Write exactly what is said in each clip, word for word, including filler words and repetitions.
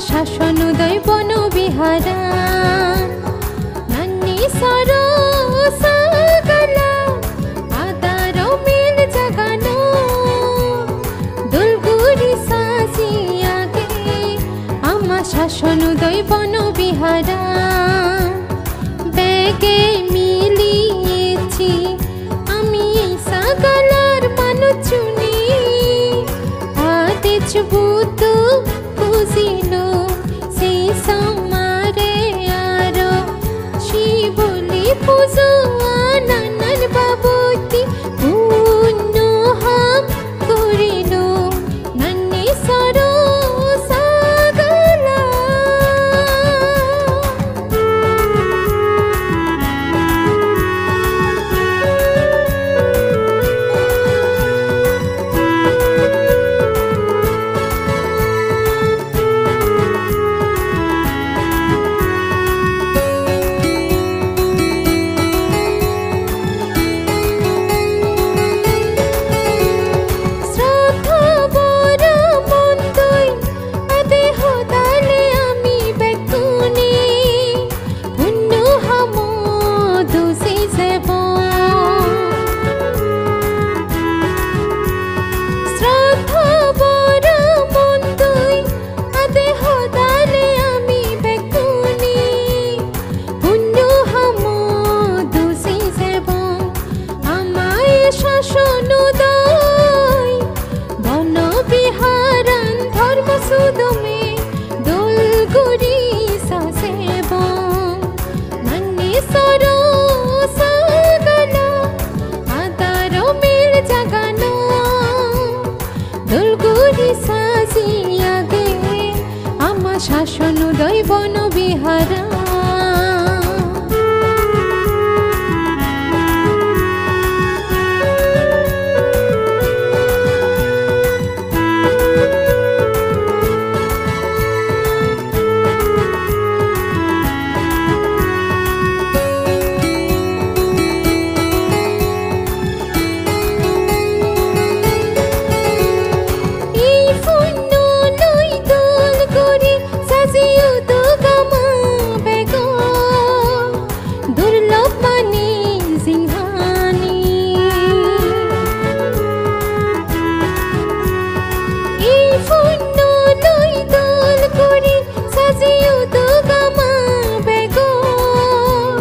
Sason udoi bono biharan, nanni soro sagala, adaro mil jagano, dol guri saji age, ama sason udoi bono biharan. Bege mili ecchi ami ei sagalar manuchchune, adej Buddho pujilung, sei somare aro Siboli pujo, nanan babotte punno ham gorilung, nanni soro sagala. Sroddha boro mon doi ade hodale ami bekkune punno hamo duji jebong. Sroddha boro mon doi ade hodale ami bekkune punno hamo duji jebong. Ama ei sason udoi bono biharan dhormo sudome dol guri sajebong. Nanni soro sagala, adaro mil jagano, dol guri saji age, ama sason udoi bono biharan. Ei punno loi dol guri saji uduk ama begon, durlob mani jinghani. Ei punno loi dol guri saji uduk ama begon,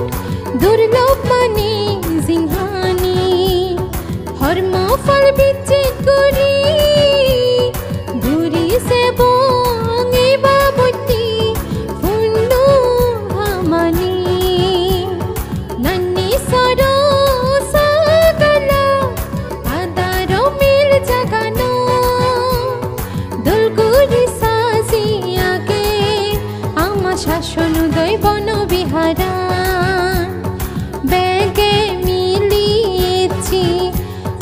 durlob mani jinghani. Hormo phol bijjit guri, guri sebong ei babotte punno hamani. Nanni soro sagala, adaro mil jagano, dol guri saji age, ama sason udoi bono biharan. Bege mili ecchi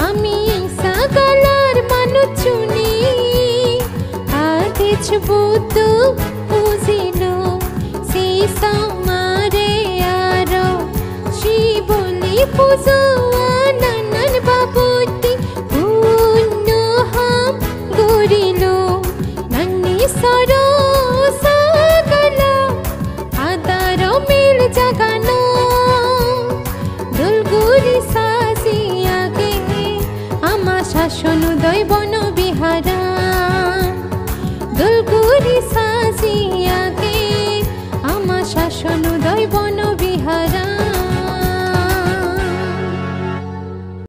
ami ei sagalar manuchchune, adej Buddho pujilung, sei somare aro Siboli pujo,